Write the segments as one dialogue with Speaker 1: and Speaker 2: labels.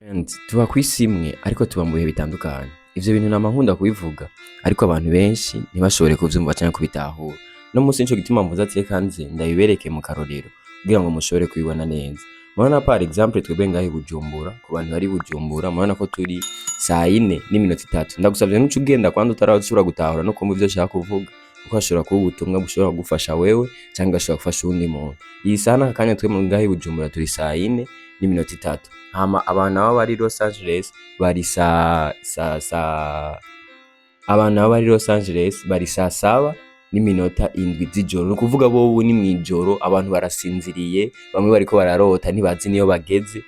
Speaker 1: And tuba kw'isi imwe, ariko tuba mu bihe bitandukanye. Ivyo bintu nama nkunda kubivuga, ariko abantu benshi ntibashobore kuvyumva canke kubitahura. Uno munsi nico gituma mvuze ati: "Reka nze ndabibereke mu karorero kugira ngo mushobore kubibona neza." Murabona, par exemple, twebwe ngaha i Bujumbura, ku bantu bari i Bujumbura, murabona ko turi saa 4:03. Ndagusavye, ntuce ugenda kwanza utarashobora gutahura no kumva ivyo nshaka kuvuga, kuko hashobora kuba ubutumwa bushobora kugufasha wewe canke gashobora gufasha uwundi muntu. Iyi saha n'aka kanya, twebwe ngaha i Bujumbura turi saa 4:03. Hama abantu nabo bari Los Angeles bari saa saa saa abantu nabo bari Los Angeles bari saa 7:07 z'ijoro. Ni ukuvuga bobo ni mw'ijoro, abantu barasinziriye, bamwe bariko bararota, ntibazi niyo bageze.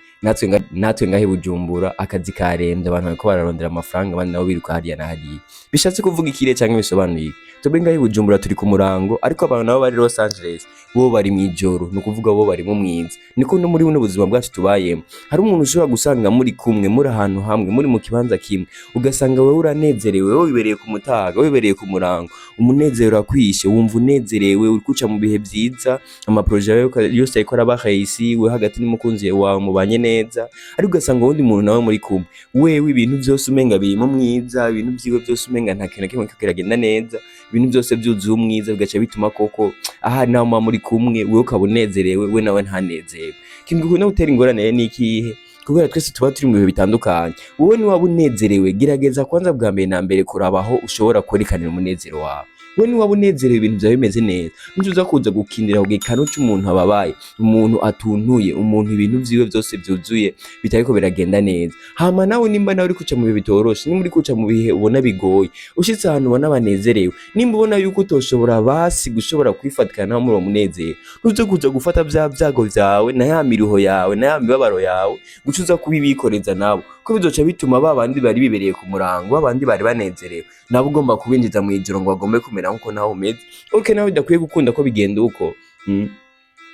Speaker 1: Natwe ngaha i Bujumbura akazi karemvye, abantu bariko bararondera amafaranga, abandi nabo biruka hariya na hariya. Bishatse kuvuga ikire canke bisobanuye iki? Twebwe ngaha i Bujumbura turi ku murango, ariko abantu nabo bari Los Angeles bo bari mw'ijoro, ni ukuvuga bo bari mu mwiza. Niko no muri buno buzima bwacu tubayemo, hari umuntu ushobora gusanga muri kumwe, muri ahantu hamwe, muri mu kibanza kimwe, ugasanga wewe uranezerewe, wewe wibereye ku mutaga, wibereye ku murango, umunezero urakwishe, wumva unezerewe, uriko uca mu bihe vyiza, ama projets yawe yose ariko araba réussi, we hagati n'umukunzi wawe mubanye neza, ariko ugasanga uwundi muntu nawe muri kumwe, wewe ibintu vyose umenga biri mu mwiza, ibintu vyiwe vyose umenga nta kintu na kimwe kiriko kiragenda neza, ibintu vyose vyuzuye umwiza, bigaca bituma koko ahari naho muba muri kumwe, wewe ukaba unezerewe, we nawe ntanezerwe. Ikintu gikunda gutera ingorane rero ni ikihe? Kubera twese tuba turi mu bihe bitandukanye, wowe niwaba unezerewe, gerageza kwanza bwa mbere na mbere kuraba aho ushobora kwerekanira umunezero wawe. Wowe niwaba unezerewe, ibintu vyawe bimeze neza, ntuza kuza gukinira ku gikanu c'umuntu ababaye, umuntu atuntuye, umuntu ibintu vyiwe vyose vyuzuye bitariko biragenda neza. Hama nawe nimba nawe uri kuca mu bihe bitoroshe, nimba uri kuca mu bihe ubona bigoye, ushitse ahantu ubona banezerewe, nimba ubona yuko utoshobora basi gushobora kwifatikana nabo muri uwo munezero, ntuze kuza gufata vya vyago vyawe na ya miruho yawe na ya mibabaro yawe, guca uza kubibikoreza nabo, ko bizoca bituma ba bandi bari bibereye ku murango, ba bandi bari banezerewe, nabo ugomba kubinjiza mw'ijoro ngo bagombe kumera nkuko nawe umeze. OK, nawe bidakwiye gukunda ko bigenda uko.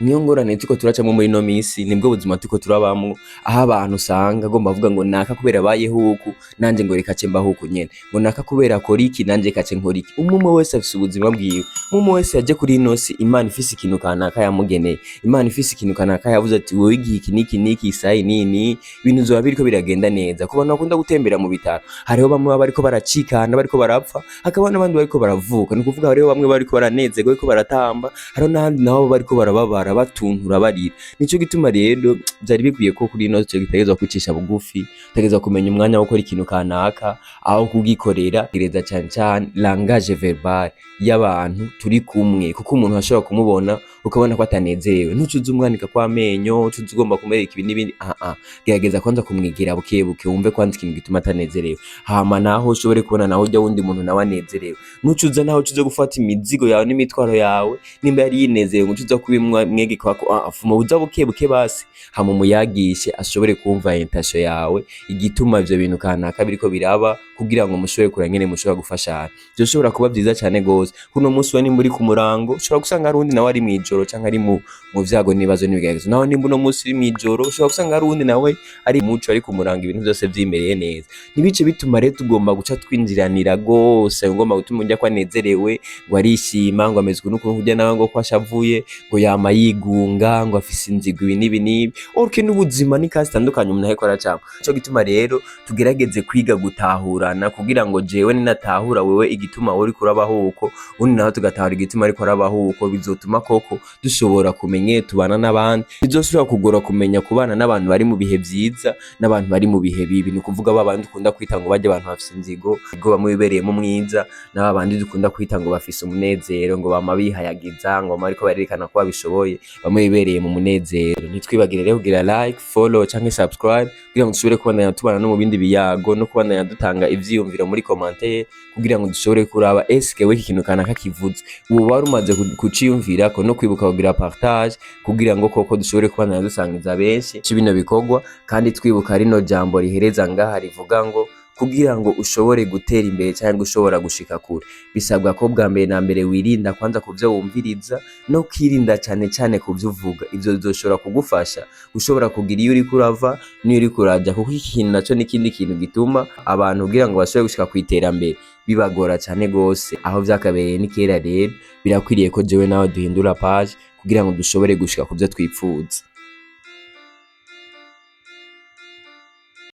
Speaker 1: Niyo ngorane turiko turacamwo muri ino misi, nibwo buzima turiko turabamwo, aho abantu usanga agomba avuga ngo naka kubera abayeho uku, nanje ngo reka ce mbaho uku nyene, ngo naka kubera akora iki, nanje kace nkora iki. Umwe umwe wese afise ubuzima bwiwe, umwe umwe wese yaje kuri ino si Imana ifise ikintu kanaka yamugeneye, Imana ifise ikintu kanaka yavuze ati: "Wewe igihe iki n'iki n'iki, isaha iyi n'iyi, ibintu bizoba biriko biragenda neza." Ku bantu bakunda gutembera mu bitaro, hariho bamwe baba bariko baracikana, bariko barapfa, hakaba n'abandi bariko baravuka. Ni ukuvuga hariho bamwe bariko baranezerwa, bariko baratamba, hariho n'ahandi nabo bariko barababara, batuntura, barira. Nico gituma rero vyari bikwiye ko kuri ino si dutegerezwa kwicisha bugufi, dutegerezwa kumenya umwanya wo gukora ikintu kanaka, aho kugikorera, gereza cane cane langage verbal y'abantu turi kumwe, kuko umuntu ashobora kumubona ukabona ko atanezerewe, ntuce uza umwanika kw'amenyo, uce uza ugomba kumwereka ibi n'ibindi. Ah ah, gerageza kwanza kumwegera buke buke, wumve kwanza ikintu gituma atanezerewe, hama naho ushobore kubona naho urya wundi muntu nawe anezerewe. Ntuce uza naho uce uza gufata imizigo yawe n'imitwaro yawe, nimba yari yinezerewe, ngo uce uza kubimwegekako. Ah, fuma uza buke buke basi, hama umuyagishe ashobore kumva intention yawe, igituma ivyo bintu kanaka biriko biraba, kugira ngo mushobore kureba ingene mushobora gufashanya. Vyoshobora kuba vyiza cane gose. Kuno munsi we nimba uri ku murango, ushobora gusanga hari uwundi nawe ari mw'ijoro canke ari mu vyago n'ibibazo n'ibigeragezo. Naho nimba uno munsi uri mw'ijoro, ushobora gusanga hari uwundi nawe ari muco, ari ku murango, ibintu vyose vyimereye neza. Ntibice bituma rero tugomba guca twinjiranira gose, ugomba gutuma urya ko anezerewe, ngo arishima, ngo ameze uku n'uku, urya nawe ngo ko ashavuye, ngo yama yigunga, ngo afise inzigo, ibi n'ibi n'ibi. OK, n'ubuzima ni kasi zitandukanye umuntu ariko aracamwo. Nico gituma rero tugerageze kwiga gutahurana, kugira ngo jewe ninatahura wewe igituma wowe uriko urabaho uko, undi nawe tugatahura igituma ariko arabaho uko, bizotuma koko dushobora kumenya tubana n'abandi. Bizosubira kugora kumenya kubana n'abantu bari mu bihe vyiza n'abantu bari mu bihe bibi. Ni ukuvuga ba bandi dukunda kwita ngo barya abantu bafise inzigo, ngo bamwe bibereyemo mwiza, n'aba bandi dukunda kwita ngo bafise umunezero, ngo bama bihayagiza, ngo bama bariko barerekana ko babishoboye, bamwe bibereye mu munezero. Ntitwibagire rero kugira like, follow canke subscribe, kugira ngo dushobore kubandanya tubana no mu bindi biyago, no kubandanya dutanga ivyiyumviro muri commentaire, kugira ngo dushobore kuraba eske we iki kintu kanaka kivuze ubu wari umaze kuciyumvirako, no kwibuka kugira partage, kugira ngo koko dushobore kubandanya dusangiza benshi bino bikorwa. Kandi twibuka rino jambo rihereza ngaha rivuga ngo: kugira ngo ushobore gutera imbere cyangwa ushobora gushika kure, bisabwa ko bwa mbere na mbere wirinda kwanza kuvyo wumviriza, no kwirinda cane cane kuvyo uvuga. Ivyo bizoshobora kugufasha ushobora kugira iyo uriko urava n'iyo uriko uraja, kuko iki kintu naco n'ikindi kintu gituma abantu kugira ngo bashobore gushika kw'iterambere bibagora cane gose. Aho vyakabereye ni kera. Rero birakwiriye ko jewe nawe duhindura page kugira ngo dushobore gushika kuvyo twipfuza.